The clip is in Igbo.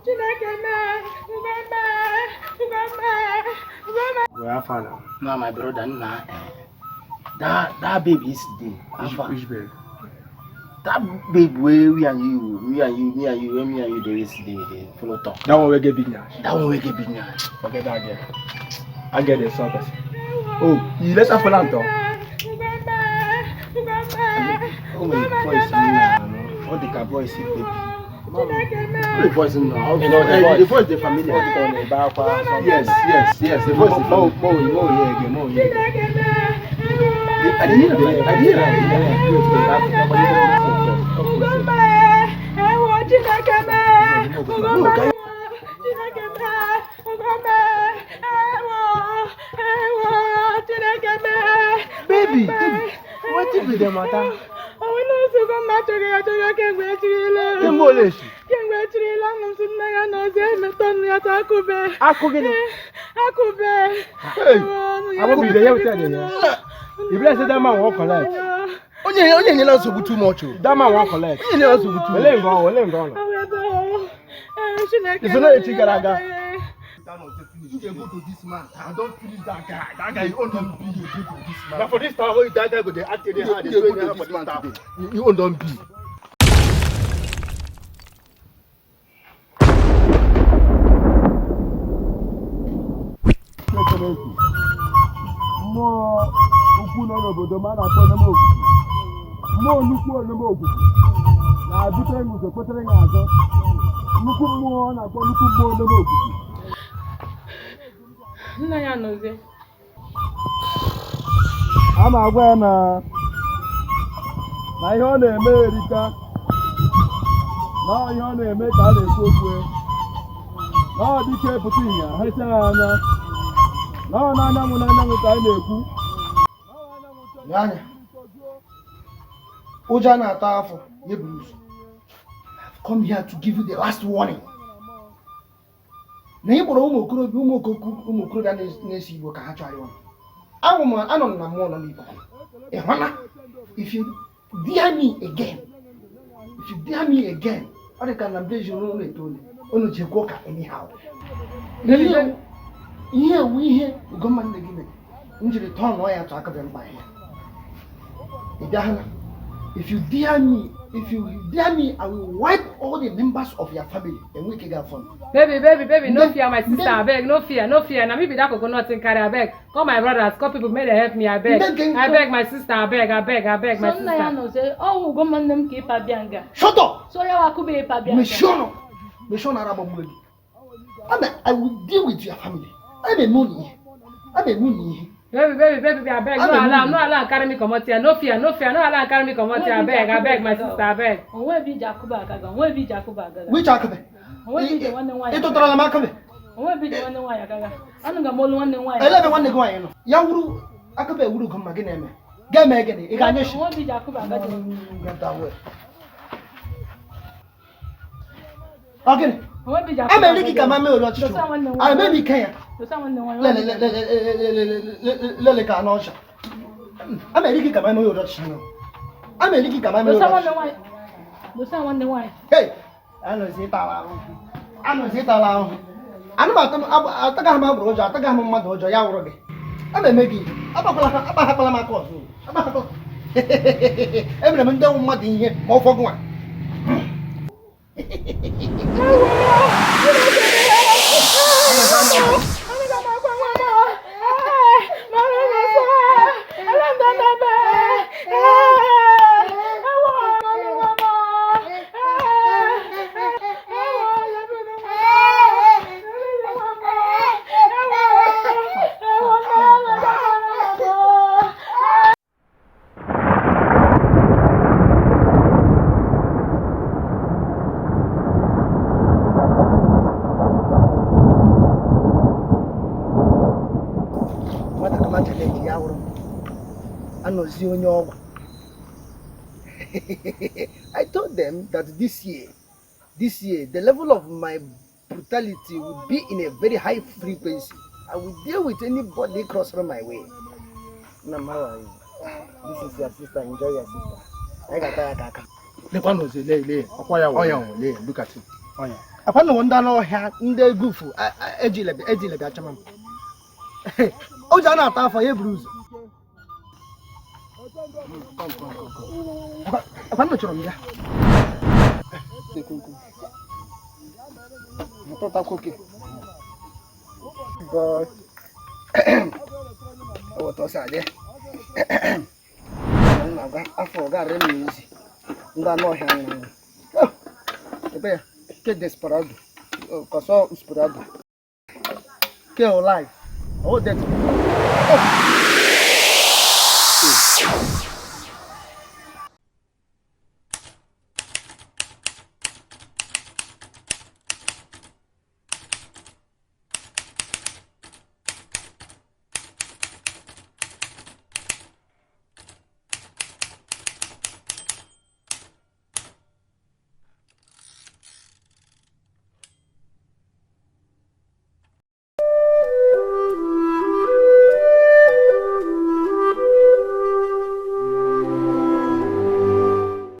Chineke mee, Ugomma, Ugomma, Ugomma. Well, how far now? Now my brother nna that babe yesterday. How far? Which babe? That babe wey we and you, me and you, me and you, wey me and you dey yesterday dey follow talk. That one wey get big nyash. That one wey get big nyash. Forget that girl. I get the song person. Oh, you let her follow am talk. Ugomma, Ugomma, O nwere voice m na-anụ. Ọ dị ka voice baby. Chineke mee. O nwere voice m na. You know the The voice. voice dey familiar. Ọ dị ka ọ na-ebe akwa. Yes, yes, yes. The voice dey Mo familiar. mo mo hear again. Mo hear again. Chineke mee. I dey hear am. I dey hear am. Ugomma, ewo Chineke mee. Ugomma, Chineke mee. Ugomma, ewo, ewo Chineke mee. Baby, wetin be the matter? Onwe na otu Ugomma chọrọ ya chọrọ kemgbe echirila. Kemgbe ole echi? Kemgbe echirila nụ m si nne ya na ozi emeta nụ ya ta akụbe. Akụ gịnị? Akụbe. Hey, Ewo, nụ ya Abobi, you dey hear wetin I dey hear? E be like say that man wan collect. Onye onye enyela nsogbu too much o. That man wan collect. Onye enyela nsogbu too much. Ole nga ọ, ole nga ọ nọ? Ọ ebe ọ. Ee, Chineke. Iso na echi gara aga. You dey go to this man. I don finish that guy. That guy, you own don be. You go to this man. Na for this town wey that guy go dey act anyhow, dey You do dey go anyhow to for this this man town. today. You own don be. Chineke mmụọ ukwu nọ n'obodo m a na-akpọ oneme okuku, mmụọ nnukwu oneme okuku na-abutere m ụzọ kwetere m azụ, nnukwu mmụọ a na-akpọ nnukwu mmụọ oneme okuku. Nna ya nọzie. A ma agwa ya na na ihe ọ na-eme erika, na ọ ihe ọ na-eme ka a na-ekwu okwu ya. Na ọ dike pụta ìhè ahụcha ya anya, na ọ na-anyanwụ na anyanwụ ka anyị na-ekwu. Anya ụjọ na-ata afọ ya buru ụzọ. I've come here to give you the last warning. Na ị kpọrọ ụmụ okorobịa ụmụ okoko ụmụ okorobịa na-esi igbo ka ha chọrọ ịnwụ. Awụ m anọ m na mmụọ nọ n'ikuku. Ị hụla? If you dare me again, if you dare me again, ọ dị ka na mbe jiri ụlọ etoolu, unu ji ekwu ụka anyhow. Ihe ihe ewu ihe Ugomma nne gị mere, m jiri tọọ ya tụ aka bụ mkpa ya. Ị bịa if you dare me, if you dare me, I will wipe all the members of your family. Enwe ike ga-afọ m. Baby, baby, baby, no Then- fear, my sister, then- abeg, no fear, no fear. Na me be that coconut thing carry, abeg. Call my brothers, call people, make dem help me, abeg. Then can- Abeg, my sister, abeg, abeg, abeg, my So nna ya sister. nọzie, ọ wụ Ugomma nne m ka ịpa bịa nga. Shut up! So ya wa akụbe ịpa bịa nga. Mechie ọnụ. Mechie ọnụ ara agbagbuo gị. Ama I will deal with your family. A na-eme unu ihe. A na-eme unu ihe. Baby, baby, baby, abeg, no Abeg, allow, baby. no allow carry me comot here. No fear, no fear, no allow carry me comot here. Baby, Abeg, abeg, my abeg. sister, abeg. Onwe ebe iji akụba agaga, onwe ebe iji akụba agaga. Which akụbe? Onwe ebe iji nwanne nwaanyị Ị agaga. tụtarala m akụbe? Onwe ebe iji nwanne nwaanyị agaga. Anụga m olu nwanne nwaanyị. Ele ebe nwanne gị nwaanyị nọ. Ya wuru akụbe wuru Ugomma gị na-eme. Ga-eme gịnị? Ị ga-anya shi? Onwe ebe iji akụba agaga. Ọ gịnị? Onwe ebe iji akụba A mere gị ka agaga. ma mee olu ọchịchị. Dosa nwanne nwaanyị. A mere ike ya. Dosa nwanne nwaanyị. Lele ka anụ ọcha. A mere gị ka ma mee olu ọchịchị. A mere gị ka ma mee olu Dosa nwanne ọchịchị. nwaanyị. Dosa nwanne nwaanyị. Hey! Anọzi ịtala ahụhụ. Anọzi ịtala ahụhụ. Anụmatụ m atagaghị m agbụrụ ụjọ, atagaghị m mmadụ ụjọ, ya wụrụ gị. A na-eme gị ihe. Agbakwala ha, agbaghakwala m aka ọzọ. Agbaghakwala. Emere m ndị nwụ mmadụ ihe ma ọ fọgụ nwa. Anaga m agwa nwa m, ee, mara m ọsọ, ele ndị na-ebe, ee, ewo, mara nwa m, ee, ewo, ya bụ na nwa m, ele nwa m, ewo, ewo, mara nwa m. Nwata kama challenge ya wụrụ m. Anọzi onye ọgwụ. I told them that this year, the level of my brutality will be in a very high frequency. I will deal with anybody crossing my way. Nna how are you? This is your sister. Enjoy your sister. I got ya kaka. Lekwa n'ozi, lee, lee. Ọkwa ya Ọ ya nwụ, lee, look at him. Akwa na ndị anụ ọhịa ndị gufu ejile bịa chọma m. Ụjọ a na-ata afọ ya eburu ụzọ. Akwa nna chọrọ m ya. Afọ garị m ezi ndị anụ ọhịa nwụrụ ebe ya ke desperado kọsọ usperado ke life oh death.